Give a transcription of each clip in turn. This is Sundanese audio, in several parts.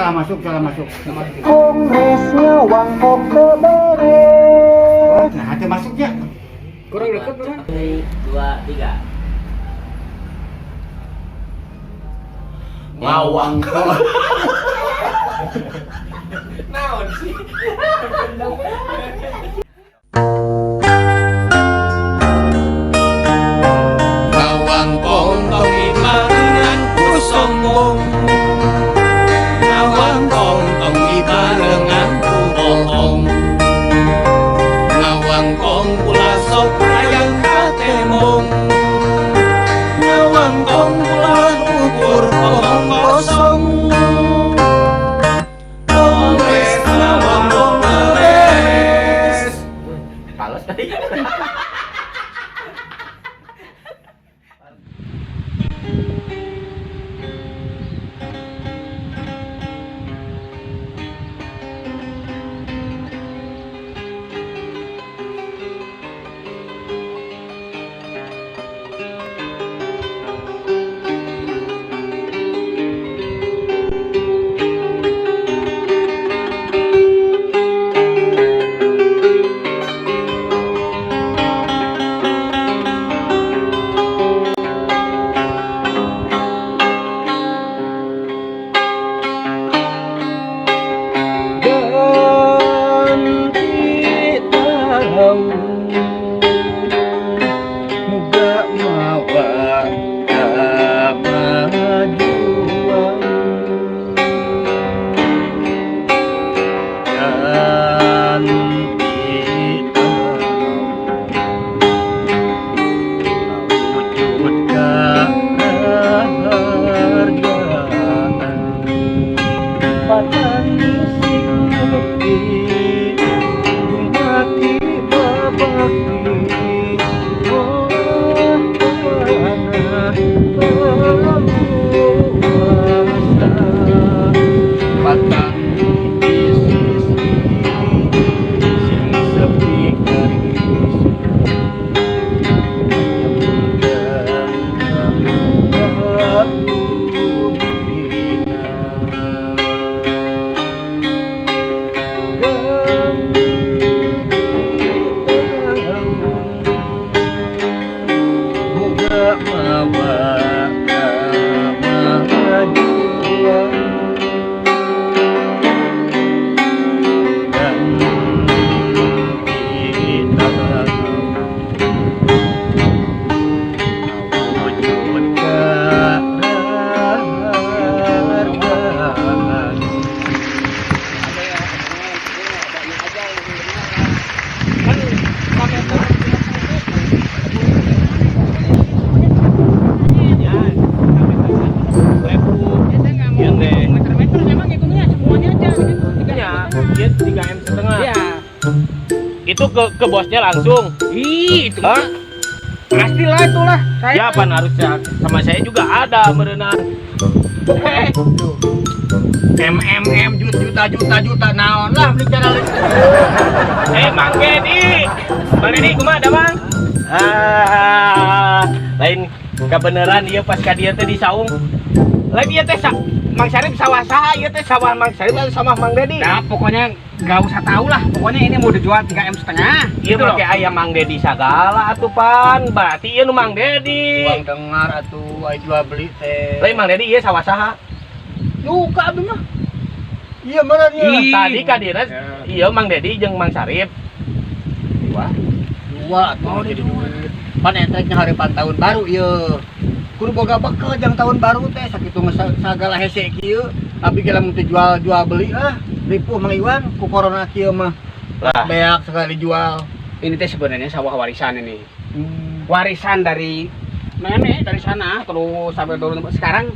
Salah masuk, salah masuk. Kongresnya wangkok beres. Nah, ada masuknya. Kurang dekat memang. Dua, tiga. Ngawang kok. Naon sih? Ngawangkong tong ibarengan ku sombong, ngawangkong tong ibarengan ku bohong, ngawangkong ulah sok hayang ka tembong, ngawangkong ulah ukur omong kosong. Kongres ngawangkong beres. Fals tadi. Ganti tahun, muga mawa kamajuan. Ganti tahun, wujud kahargaan. Patani sing bekti, dumati babakti, olah tanah leluasa. Patani di sisi sing sepi garis, muga mawa kamajuan. Ganti tahun, wujud kahargaan. Ada yang ada aja yang kan sampai Ya, ribu. Ya, saya nggak mau Iya, teh. meter-meter, memang hitungnya semuanya aja gitu. Tiga Ya, M setengah. dia 3,5 M. Iya. Itu ke bosnya langsung. Ih, itu Hah? mah pastilah itulah. Saya Ya, pan harusnya sama saya juga ada merenang. Eh, M M M juta juta juta naon lah bicara lagi. Eh, Mang Dedi. Mang Dedi kumaha da, Mang? Ah, lain kebenaran ieu pas ka dieu teh di saung. Lain ieu teh Mang Sarip sawah saha ieu teh, sawah Mang Sarip atau sama Mang Dedi? Nah, pokoknya nggak usah tahu lah. Pokoknya ini mau dijual 3 M setengah. Ieu Gitu loh. make aya Mang Dedi sagala atuh pan. Berarti ieu nu Mang Dedi. Uang dengar atuh ai jual beli teh. Lain Mang Dedi ieu sawah saha? Luka abdi mah. Iya mana dia? Ih. Tadi ka dieu ieu Mang Dedi jeung Mang Sarip. Dua. Dua atuh jadi duit. Pan eta nya harapan tahun baru ieu. Kudu boga bekal jang tahun baru teh sakitu geus sagala hese kieu. Abi ge lamun teu jual jual beli ah, ripuh Mang Iwan ku corona kieu mah. Lah. Beak sekali dijual. Ini teh sebenarnya sawah warisan ini. Warisan dari nenek dari sana terus sampai turun sekarang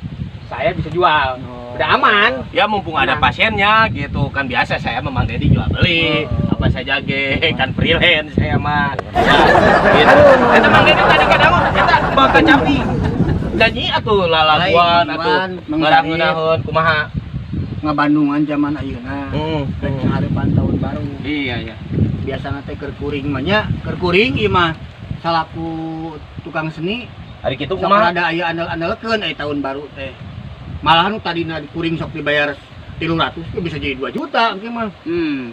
saya bisa jual. Oh. Udah aman. Ya mumpung ada Tenang. pasiennya gitu kan, biasa saya memang Dedi jual beli Oh. apa saja ge kan, freelance saya mah ya, gitu. Eta Mang Dedi tadi kadang eta bakal capi nyanyi atuh lalaguan Lain, atuh Iwan, Mang ngarang-ngeunaheun kumaha. Ngabandungan zaman ayeuna. Hmm. Rek harapan tahun baru. Iya, iya. Biasana teh keur kuring mah nya, keur kuring ieu mah salaku tukang seni Hari kitu sok kumaha? rada aya andel-andelkeun aya tahun baru teh. Malahan nu tadina di kuring sok dibayar 300 itu bisa jadi 2 juta engke mah.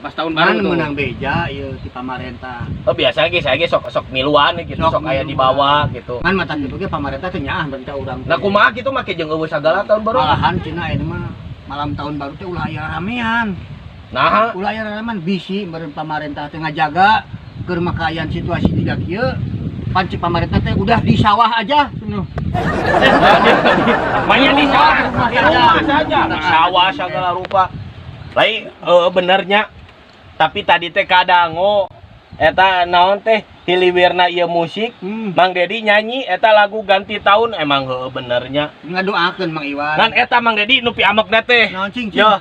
Pas tahun baru Kan tuh. menang beja ieu ti pamarentah. Oh, biasa ge saya ge sok sok miluan gitu, Sok sok aya miluan. di bawah gitu. Kan mata kitu ge pamarentah teh nyaah berarti urang teh. Nah, kumaha kitu make jeung euweuh sagala tahun baru? Malahan cenah ayeuna mah malam tahun baru teh ulah aya ramean. Nah, Ulah aya ramean bisi meureun pamarentah teh ngajaga keur makayaan situasi jiga kieu. Pan cek pamarentah teh udah di sawah aja cenah. Banyak di sawah, Rumah di saja. rumah saja, di sawah segala rupa. Lain benernya. Tapi tadi teh kadango eta naon teh hiliwirna ieu musik. Mang Dedi nyanyi eta lagu ganti tahun, emang heueuh benernya. Ngadoakeun Mang Iwan. Ngan eta Mang Dedi nu piamekna teh. Naon cing cing? Yo.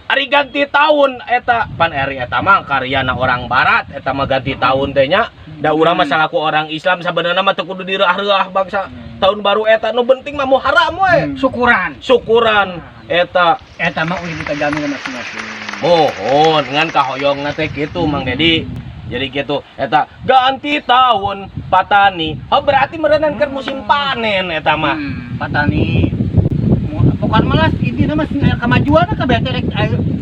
Ari ganti tahun eta pan ari eta mah karyana orang barat eta mah ganti tahun teh nya. Da urang mah salaku orang Islam sabenerna mah teu kudu direah-reuah bangsa tahun baru eta, nu penting mah muharam we. Syukuran. Syukuran eta. Eta mah uih ditajami masing-masing. Mohon ngan kahoyongna teh kitu Mang Dedi. Jadi gitu eta ganti tahun patani. Oh, berarti meureunan keur musim panen eta mah. Patani pokoknya malah intinya mah sing aya kemajuan kabeh teh rek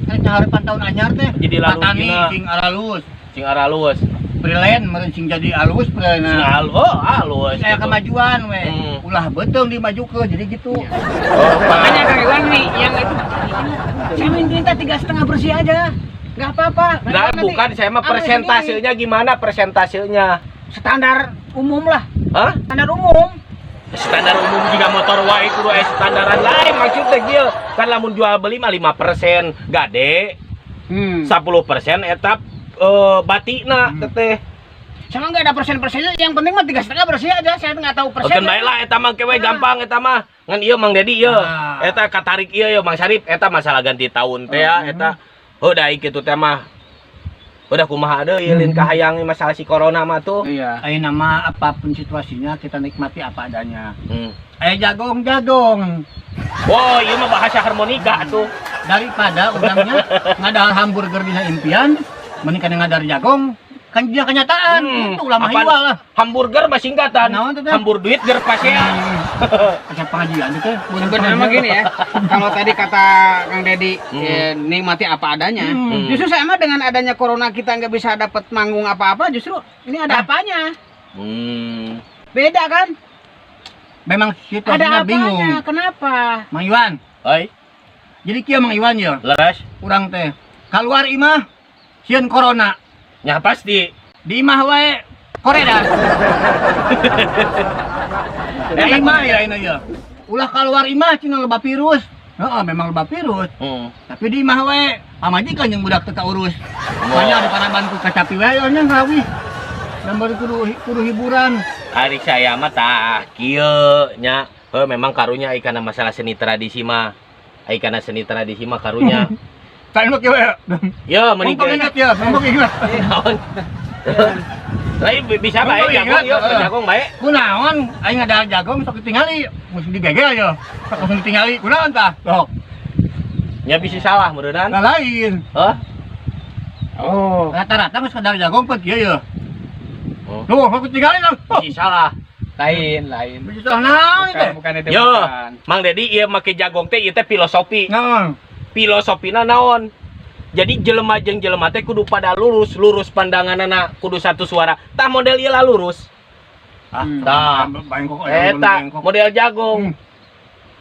rek ngaharepan tahun anyar teh. Jadi Patani lalungina. sing aralus. Sing aralus. Prilen meureun sing jadi alus Sing prilena. oh, alus. Sing aya gitu. kemajuan we. Ulah beuteung dimajukeun jadi gitu. Oh, Makanya Kang Iwan nih yang itu saya minta 3,5 bersih aja. Nggak apa-apa. Nah, Nanti bukan saya mah ambil persentasenya gimana persentasenya? sendiri. Standar umum lah. Hah? Standar umum. Standar umum juga motor wae kudu aya standaran lain maksudnya kieu. Kan lamun jual beli mah 5% gade, 10% eta batina teteh. Sama nggak ada persen-persennya, yang penting mah 3,5 bersih aja. Saya nggak tahu persen. Oke bae lah eta mah kewe gampang eta mah. Ngan ieu Mang Dedi ieu. Ah. Eta katarik ieu ya Mang Sarip eta masalah ganti tahun teh ya eta. Heuh da kitu teh mah. Udah kumaha deui lin kahayang masalah si corona mah tuh. Iya. Ayeuna mah apapun situasinya kita nikmati apa adanya. Aya jagong jagong Wow, ieu mah bahasa harmonika tuh. Daripada urangnya ngadahar hamburger dina impian mending kana ngadahar jagong kan dia kenyataan itu ulah mah Apaan? hiwal lah. Hamburger mah singkatan. Naon teh, teh? Hambur duit ger pasea. Asa pengajian itu teh. Sebenarnya mah gini ya, kalau tadi kata Kang Dedi nikmati apa adanya. Justru saya mah dengan adanya corona kita nggak bisa dapat manggung apa-apa, justru ini ada apanya. Beda kan? Memang Ada situasinya apanya? bingung. Kenapa? Mang Iwan, Oi, jadi kieu Mang Iwan ya, leres. urang teh keluar imah sieun corona. Ya pasti. Di imah wae koredas. Di imah ya ini ya. Ulah keluar imah cenah loba virus. Heeh, memang loba virus. Tapi di imah wae pamajikan yang budak teu kaurus. Banyak di paraban ku kacapi wae nya ngawih. Dan baru kudu kudu hiburan. Ari saya mah tah kieu nya. Heuh memang karunya ai kana masalah seni tradisi mah. Ai kana seni tradisi mah karunya. Tak enak ya. Yo mending Mumpung ingat ya, mumpung ingat. Naon? Lain bisa bae Mumpung jagong ingat, yo, heeh. jagong bae. Kunaon aing ngadahar jagong sok ditingali, mesti digegel ya. Sok langsung ditingali, kunaon tah? Sok. Nya bisa salah meureunnan. Nah lain. Hah? Oh. Rata-rata geus ngadahar jagong pan kieu ya. Oh. Tuh, sok ditingali lah. Bisa salah. Lain, lain. Bisa salah naon Bukan, teh? bukan itu Yo, bukan. Mang Dedi ieu make jagong teh ieu teh filosofi. Naon? Filosofina naon? Jadi jelema jeung jelema teh kudu pada lurus, lurus pandanganana kudu satu suara. Tah model ieu lah lurus. Ah, Tah. bengkok Eta model jagong.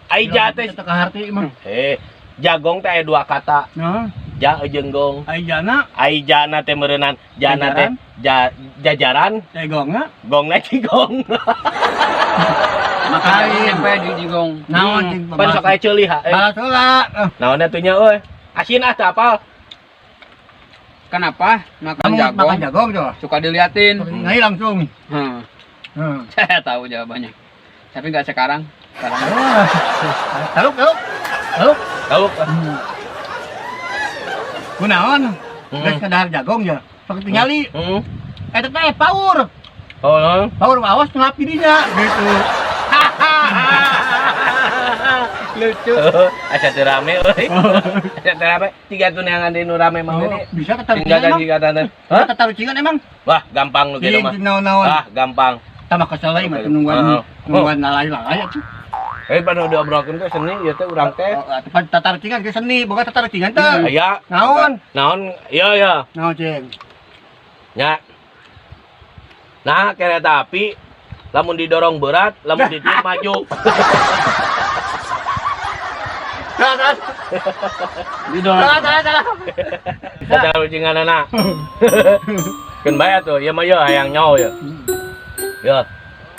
Ai ja teh teu kaharti mah. Jagong teh aya dua kata. Nah, Ja jeung gong. ai jana Ai jana teh meureunnan, jana teh ja, jajaran, tegongna gongna cigong. Makan Lain. sampai di jigong. Naon cing Pan sok aya ceuli ha. Balas heula. Naon atuh nya euy? Asin ah teu apal. Kenapa? Makan Kamu jagong. makan jagong tuh. Suka diliatin. Ngai langsung. Saya tahu jawabannya. Tapi nggak sekarang. Sekarang. Oh. Taluk, taluk. Taluk. Tahu. Kunaon? Geus kadahar jagong ya. Sok tingali. Eta teh paur. Oh, naon? Paur awas ngelapi dinya gitu. Lucu. Asa teu rame euy. Asa teu rame. Tiga tuh neangan deui nu rame Mang Oh, Dedi. bisa ketarucingan Tinggal emang. tinggal. Hah? Hah? Ketarucingan emang. Wah, gampang nu kitu mah. Di naon-naon. Ah, gampang. Tambah kesel euy mah nungguan Heeh. nungguan lalai-lalai atuh. Pada diobrolkeun teh seni ieu teh urang teh. Oh, atuh pan tatarucingan ge seni, boga tatarucingan teh. Aya. Naon? Naon? Iya ya. Naon, Cing? Nya. Nah, kereta api lamun didorong berat, lamun ditiup maju. Salah, salah. Didorong. Salah, salah, salah. Tatarucinganana. Keun bae atuh, ieu mah ye hayang nyaho ya. Ya.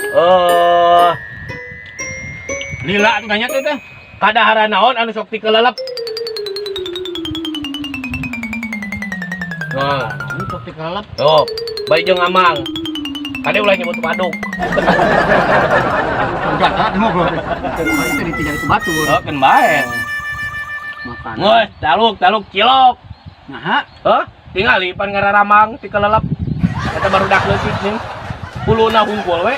Eh, Lila atuh nanya teh teh. Kadaharan naon anu sok tikelelep? Nah, Ini sok tikelelep. tuh, bae jeung amang. Kade ulah nyebut waduk. Enggak, enggak ngobrol. Itu ditinggal ku batur. Oh, keun bae. Makan. Geus, taluk taluk cilok. Nah, Hah? Tingali pan ngararamang tikelelep. Eta barudak leutik ning. Huluna hungkul we.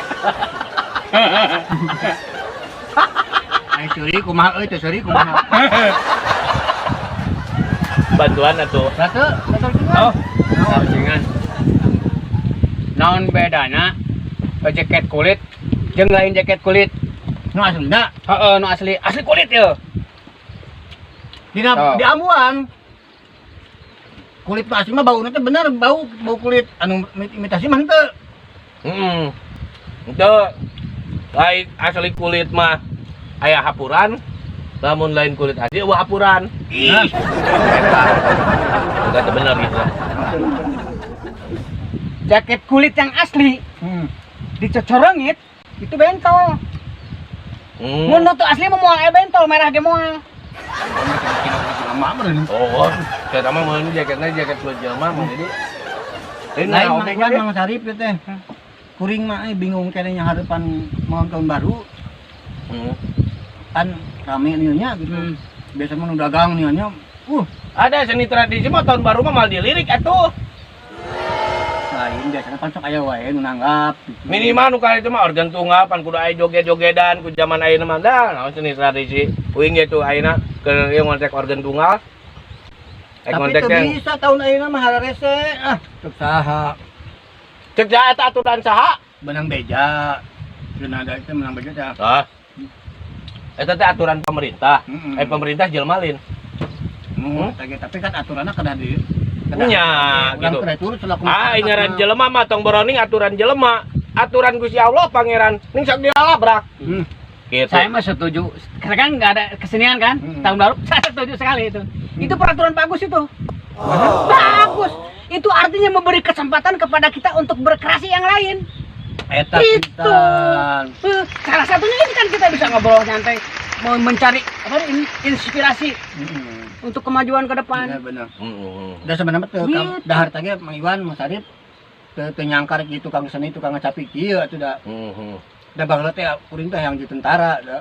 Ai seuri kumaha euy teh seuri kumaha. Bantuan atuh. Satu, tatarucingan. Oh, tatarucingan. Naon bedana jaket kulit jeung lain jaket kulit? Nu aslina. Heeh, nu asli, asli kulit ya. Dina Oh. di ambuan. Kulit nu asli mah bauna teh bener bau bau kulit anu imitasi mah henteu. Heeh. Henteu. Lain asli kulit mah aya hapuran. Lamun lain kulit asli euweuh hapuran. Nah, Eta. Enggak bener gitu. Jaket kulit yang asli dicocorongit itu bentol. Mun nu teu asli mah moal aya bentol, merah ge moal. Oh, saya mah mun jaketnya jaket kulit jelema mah jadi. Lain Lain naon Mang teh Iwan, Mang Sarip ieu teh. Kuring mah bingung keneh nya harapan mau tahun baru kan rame nih nya gitu. Biasa mah nu dagang nih nya. Ada seni tradisi mah tahun baru mah mal dilirik atuh. Lain biasanya pan sok aya wae nu nanggap gitu. Minimal nu kali itu mah organ tunggal pan kudu aya joget-jogedan ku zaman ayeuna mah dah naon seni tradisi. Uing ge tuh ayeuna keur ieu ngontek organ tunggal. Rek Tapi ngontek teu teh. bisa tahun ayeuna mah hararese. Ah, cek saha? Cek saha eta aturan saha? Benang beja. Cenah ada itu menang beja teh. Ah. Eta teh aturan pemerintah. Heeh. Pemerintah jelema lain. Tapi kan aturannya kena di Nya, urang gitu. kena turut selaku Ah, masyarakat ingaran mah. jelema mah tong boroning aturan jelema. Aturan Gusti Allah pangeran ning sok dilalabrak. Gitu. Saya mah setuju. Karena kan nggak ada kesenian kan tahun baru. Saya setuju sekali itu. Itu peraturan bagus itu. Bagus. Itu artinya memberi kesempatan kepada kita untuk berkreasi yang lain. Eta Itu. pisan. Salah satunya ini kan kita bisa ngobrol santai, mau mencari apa inspirasi untuk kemajuan ke depan. Bener bener. Heeh. Da sebenarnya teu Gitu. dahar teh Mang Iwan, Mang Sarip teu teu nyangkar kieu tukang seni tukang ngacapi kieu atuh da. Heeh. Da baheula teh kuring teh yang di tentara da.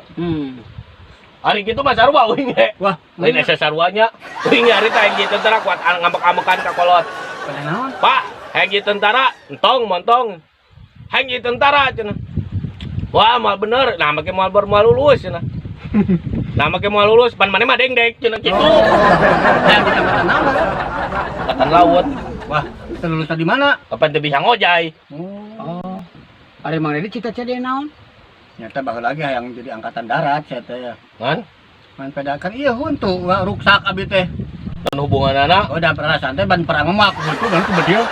Hari kitu mah sarua uing ge. Wah, Lain asa saruanya. Uing hari teh yang di tentara kuat ngambek-ambekan ka kolot. Pada naon? Pak, hayang jadi tentara, entong montong. Hayang jadi tentara cenah. Wah, moal bener. Nah, make moal ber moal lulus cenah. Nah, make moal lulus, pan maneh mah dengdek cenah kitu. Hayang di angkatan naon? Angkatan laut. Wah, lulusan di mana? Kapan teu bisa ngojay? Oh. Oh. Ari Mang Dedi cita-cita dia naon? Nyata baheula lagi hayang jadi angkatan darat saya teh ya. Kan? Man pedakan iya huntu, wah, ruksak abi teh. Dan hubunganana Oh, da perasaan teh ban perang mah aku huntu ban ku bedil.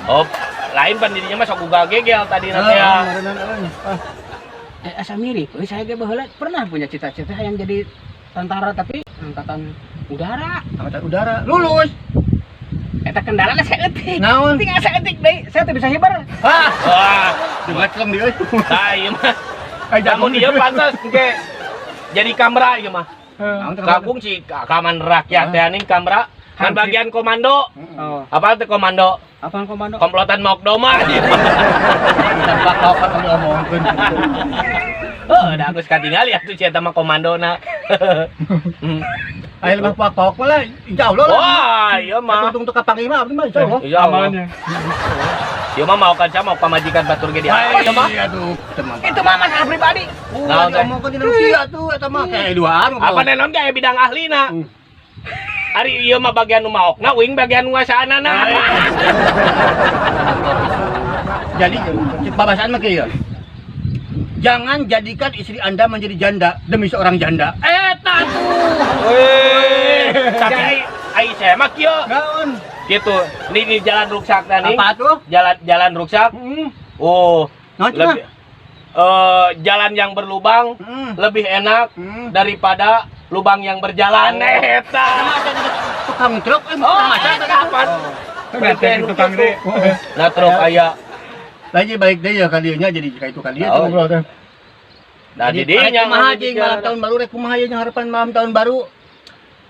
Oh, lain pan dirinya mah sok ugal gegel tadi nanti ya. Meureunnan euy. Ah, Asa mirip. Euy, saya ge baheula pernah punya cita-cita yang jadi tentara tapi angkatan udara. Angkatan udara lulus. Eta kendalana saeutik. Naon? Tinggal saeutik deui, saya teu bisa hiber. Ah, Wah, juga celem dia euy. tah ieu mah. Ay, Lamun ieu pantes engke jadi kamera ieu mah. Naon teh Kakung si kaman rakyat teh aning kamera kan bagian komando. Oh, Apa teh komando? apaan komando? Komplotan maok doma. Tanpa kapan diomongkeun. Oh, da geus katingali atuh sia mah komandona. Ayo lebah pak-pak lah, insya Allah lah. Wah, ieu mah. Untung tukang panglima abdi mah insya Allah. Insya Allah. Ieu mah mau kan mau pamajikan batur ge di ieu mah. Iya tuh, teman. Itu mah masalah pribadi. Naon teh? Diomongkeun dina rusia tuh eta mah kayak duaan. Apa naon ge aya bidang ahlina. Ari ieu mah bagian nu maokna, uing bagian nu ngasaanana. Jadi cek babasaan mah kieu. Jangan jadikan istri Anda menjadi janda demi seorang janda. Eta tuh. Weh, tapi ai saya mah kieu. Naon? Gitu. Ini di jalan ruksak tadi. Apa tuh? Jalan jalan ruksak. Oh, Naon cenah? lebih jalan yang berlubang lebih enak daripada lubang yang berjalan. Eta. Tukang truk eh Oh, masa eta apa? Tukang deh. Nah, truk aya. Lagi balik deh ya kalinya jadi kayak itu kali ya Oh. ngobrol teh. Nah, Jadi didinya kumaha jeung malam tahun baru rek kumaha ye harapan malam tahun baru?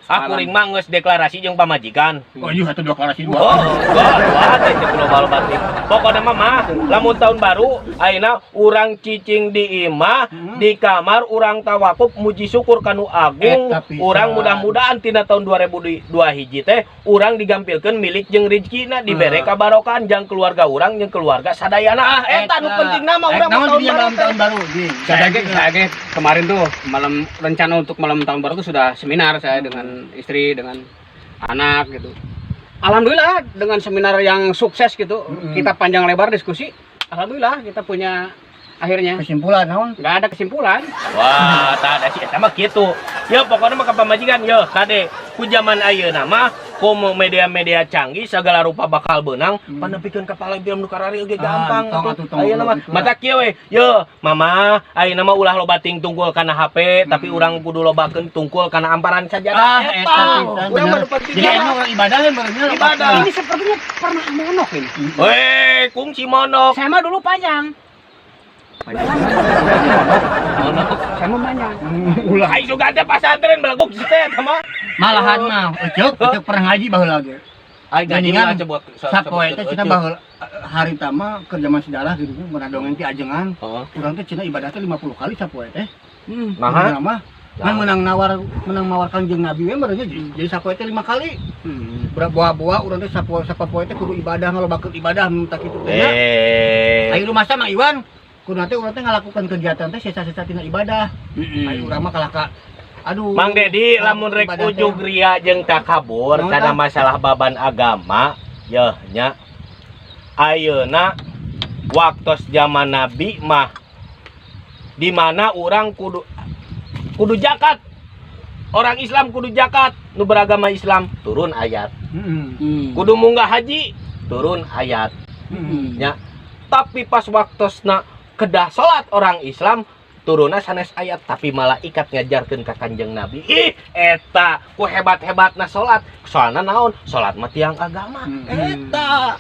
Ah, kuring mah geus deklarasi jeung pamajikan. Oh iya satu deklarasi dua. Oh, dua, dua teh teu global batik. Pokoknya mah mah, lamun tahun baru ayeuna urang cicing di imah, di kamar urang tawakuf muji syukur kanu agung. Eta pisan. Urang mudah-mudahan tina tahun 2002 hiji teh urang digampilkeun milik jeung rezekina dibere kabarokan jang keluarga urang jeung keluarga sadayana. Ah, eta nu pentingna mah urang mah Naon tahun di baru malam teh. tahun baru di. Saya ge kemarin tuh malam rencana untuk malam tahun baru tuh sudah seminar saya dengan istri, dengan anak gitu. Alhamdulillah dengan seminar yang sukses gitu, kita panjang lebar diskusi. Alhamdulillah kita punya akhirnya Kesimpulan naon? nggak ada kesimpulan. Wah, tak ada sih eta mah kitu. Ya pokoknya mah ka pamajikan ye kade ku zaman ayeuna mah komo media-media canggih segala rupa bakal beunang panepikeun ka film nu karari oge gampang. Ah, tong atuh. atuh, tong Ayeuna mah gitu. mata kieu we ye mama ayeuna mah ulah loba ting tungkul kana HP tapi urang kudu lobakeun tungkul kana amparan sajadah. Ah, eta pisan, Urang mah bener. nu penting Jadi emang orang ibadah ya benernya. Ibadah. Ini sepertinya pernah monok ini. Weh, kungsi monok. Saya mah dulu panjang. Monok. Saya mah panjang. Ulah ai sugan teh pasantren beleguk teh eta mah. Malahan mah Ucuk, Ucuk pernah ngaji baheula ge. Ai gaji Geningan, mah coba Sapoe teh cenah baheula harita mah keur zaman sejarah gitu pernah dongeng ti ajengan. Heeh. Urang teh cenah ibadah teh 50 kali sapoe teh. Maha? Mah kan menang nawar menang mawar Kanjeng Nabi we meureunnya jadi sapoe teh 5 kali. Buah-buah urang teh sapoe sapoe teh kudu ibadah ngalobakeun ibadah mun kitu teh nya. Eh. Ayo rumah sama Iwan, kudu teh urang teh ngalakukan kegiatan teh sesa-sesa tina ibadah. Ayo urang mah kalah ka aduh. Mang Dedi lamun rek Ibadah teh. ujug ria jeung takabur Naon kana tah? masalah baban agama yeuh nya ayeuna waktos zaman Nabi mah di mana orang kudu kudu jakat, orang Islam kudu jakat nu beragama Islam turun ayat, kudu munggah haji turun ayat nya, tapi pas waktosna kedah salat orang Islam turunna sanes ayat tapi malaikat ngajarkeun ka Kanjeng Nabi. Ih, eta ku hebat-hebatna salat, soalna naon, salat mah tiang agama eta.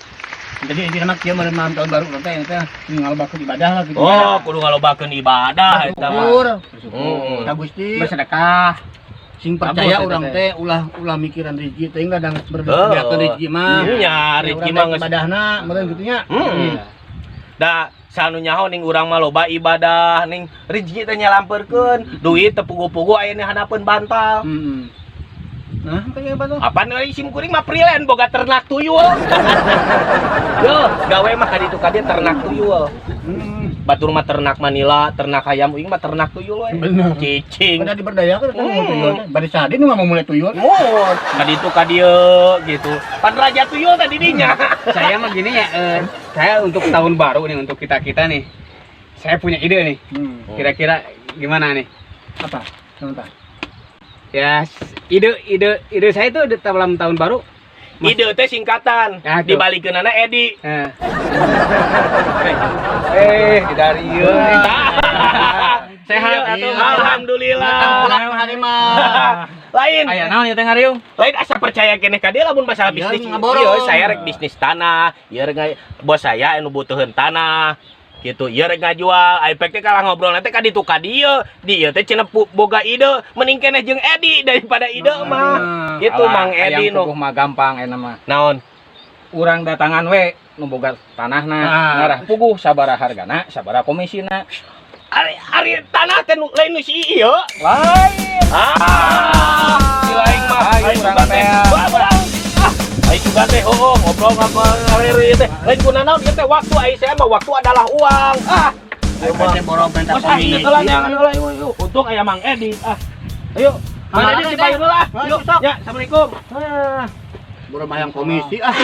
Jadi ini mah kieu meureun malam tahun baru urang teh teh ngalobakeun ibadah lah gitu. Oh, kudu ngalobakeun ibadah eta mah. Bersyukur. Hmm. Ka Gusti. Bersedekah. Sing percaya Bagus, urang eta teh ulah ulah mikiran rezeki teh enggak dang berbiakeun rezeki mah. Nya rezeki mah geus ibadahna meureun kitu nya. Da sanu nyaho ning urang mah loba ibadah ning rezeki teh nyalampeurkeun, duit teu pugu-pugu aya hanapeun bantal. Nah, kayak apa tuh? Apa nih sim kuring mah freelance boga ternak tuyul. Yo, gawe mah kaditu ka dieu ternak tuyul. Batur mah ternak Manila, ternak ayam, uing mah ternak tuyul we. Bener. Cicing. Pada diberdayakan kan mau tuyul teh. Bari sadi nu mau mulai tuyul. Mun, kaditu ka dieu gitu. Pan raja tuyul tadi dinya. Saya mah gini ya, saya untuk tahun baru nih untuk kita-kita nih. Saya punya ide nih. Kira-kira gimana nih? Apa? Sebentar. Ya, ide ide ide saya itu di dalam tahun baru. Ide teh singkatan. Nah, tuh. Dibalikeunana Edi. Eh, dari ieu. Sehat atuh. Alhamdulillah. Tangkulak hari mah. Lain. Aya naon ieu teh ngariung? Lain asa percaya keneh ka dia lamun masalah Iya, bisnis. ngaborong. Iya, saya rek bisnis tanah, ieu rek bos saya anu butuheun tanah. Gitu, ieu rek ngajual, ai pek teh kalah ngobrol nanti ka ditu ka dieu, dieu teh cenah boga ide, mending keneh jeung Edi daripada ide mah. Gitu Mang Edi nu. nu. Mah gampang eta mah. Naon? Urang datangan we nu boga tanahna, ngarah puguh sabaraha hargana, sabaraha komisina. Ari ari tanah teh nu lain nu si ieu. Lain. Ah, si lain mah Ayo, aing urang juga teh. teh. Wah, urang. Ah, aing juga teh oh, ngobrol ngobrol ngalir ieu teh. Lain kuna naon ieu teh waktu ai saya mah waktu adalah uang. Ah, Ayo teh borong minta Bos ah, ini komisi. telan yang heula yuk, yuk. Untung aya Mang Edi. Ah. Ayo, Mang Edi dibayar heula. Ayo, Yuk, sok. ya, Assalamualaikum. Ah. Borong hayang komisi ah.